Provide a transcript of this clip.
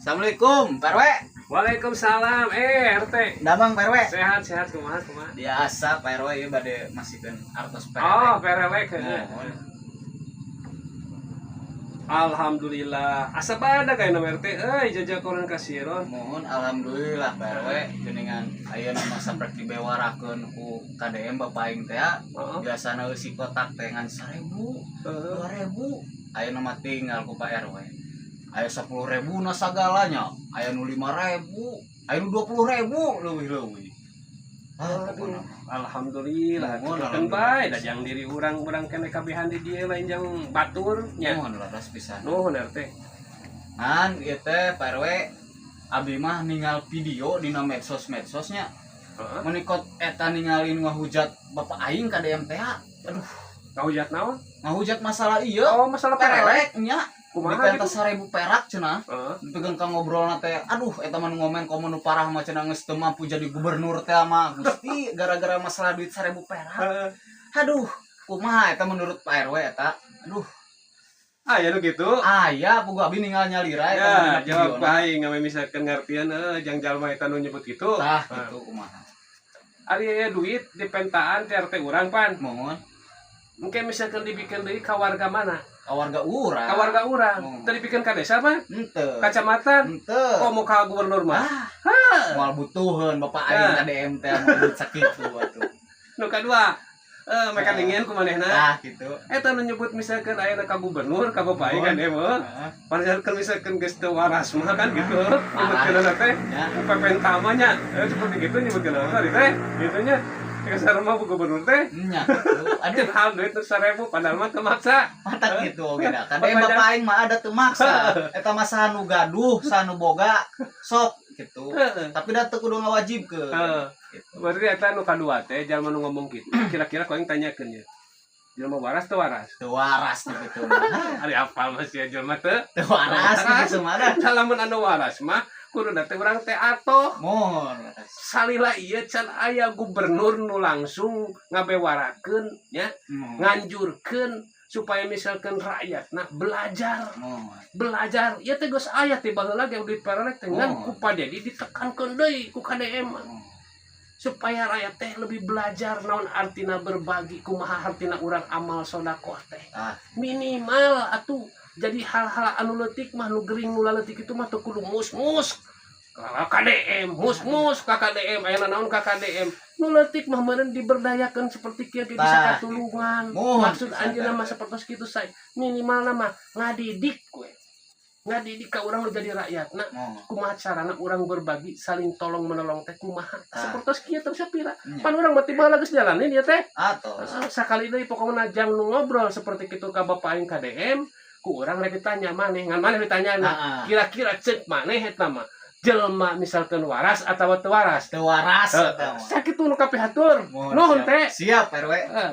Assalamualaikum, Pak RW. Waalaikumsalam, RT. Damang, Pak RW? Sehat sehat, kumaha kumaha? Biasa, Pak RW, ieu bade masihkeun artos perelek. Oh, perelek. Muhun. Alhamdulillah. Asa badag aya nama RT euy, jajakoran kasiron. Muhun, alhamdulillah, Pak RW, geuningan ayeuna mah saprek dibewarakeun ku KDM bapak aing teh ya. Biasana eusi kotak teh ngan 1000, 2000. Ayeuna mah tinggal ku Pak RW. Aya 10.000 na sagalanya, aya nu 5000, aya nu 20.000 leuwih-leuwih. Ah, pokona mah. Alhamdulillah, Muhun, cukupkeun alhamdulillah. Bae da jang diri urang-urang kene kabehan di dieu lain jang batur nya. Muhun, leres pisan. Nuhun, RT. Ngan ieu teh, Pak RW, abi mah ningal video dina medsos-medsosnya. Menikot eta ningalin ngahujat bapak aing ka DM teh. Aduh, Ngahujat naon? Ngahujat masalah ieu. Oh, masalah perelek. Perelek nya. Kumaha Dipenta gitu? 1000 perak cenah. Dipegang ka ngobrolna teh. Aduh, eta mah nu ngomen komo nu parah mah cenah geus teu mampu jadi gubernur teh mah. Gusti, gara-gara masalah duit 1000 perak. Aduh, kumaha eta menurut Pak RW eta? Aduh, Ah, ya nu gitu. Aya puguh abi ningal nyalira eta Ya, mah dina jawab videona. Aing ngame misalkan ngartian jang jalma eta nu nyebut gitu. Tah, gitu kumaha. Ari aya duit dipentaan ti RT urang pan. Muhun. Mungkin misalkan dibikin deui ka warga mana? Ka warga urang. Ka warga urang. Teu dipikeun ka desa mah? Henteu. Kacamatan? Henteu. Kok mau ka gubernur mah? Ah, moal butuheun bapak aing Ah. KDM teh moal duit sakitu atuh. Nu kadua, mereka dingin ku manehna. Tah, gitu. Eta nu nyebut misalkan ayeuna ka gubernur, ka bapak aing kan mah. Padahal kan misalkan geus teu waras mah kan gitu. Nyebutkeun teh Ya. pepenta mah nya. Seperti gitu nyebutkeun tadi teh. Gitu nya. Kasar mah bu gubernur teh. Nya gitu. Aduh, Aduh, hal duit nu 1000 padahal mah teu maksa. Matak gitu oge da. KDM bapak aing mah ada teu maksa. Eta mah saha nu gaduh, saha nu boga, sok gitu. Tapi da teu kudu ngawajibkeun. Gitu. Berarti eta nu kadua teh jalma nu ngomong gitu. Kira-kira ku aing tanyakeun ya. Jelma waras teu waras? Teu waras nu kitu mah. Ari apal mah sia jelma teu? Teu waras nu kitu mah da. Lamun anu waras mah kudu teh urang teh atoh. Muhun. Salila ieu can aya gubernur nu langsung ngabewarakeun nya, nganjurkeun supaya misalkan rakyatna belajar. Muhun. Belajar ieu teh geus aya ti baheula ge duit perelek teh, ngan ku Pak Dedi ditekankeun deui ku KDM supaya rakyat teh lebih belajar naon artina berbagi, kumaha artina urang amal sodakoh teh. Minimal atuh jadi hal-hal anu leutik mah, nu gering nu leutik itu mah teu kudu mus-mus KDM, mus-mus KKDM, aya naon KKDM. Nu leutik mah meureun diberdayakeun seperti kieu ge bisa katulungan. Muhun. Maksud anjeunna mah sapertos kitu say. Minimal mah ngadidik we. Ngadidik ka urang nu jadi rakyatna kumaha carana urang berbagi, saling tolong menolong teh kumaha. Sapertos kieu terus pira. Pan urang mah tiba geus jalanin ya teh. Atos. Sakali deui pokokna jang nu ngobrol seperti kitu ka bapak aing KDM, ku urang rek ditanya maneh, ngan maneh ditanya kira-kira cek maneh eta mah jelema misalkan waras atau teu waras? Teu waras eta mah. Sakitu nu kapihatur. Muhun, Nuhun siap. Teh. Siap, RW. Eh.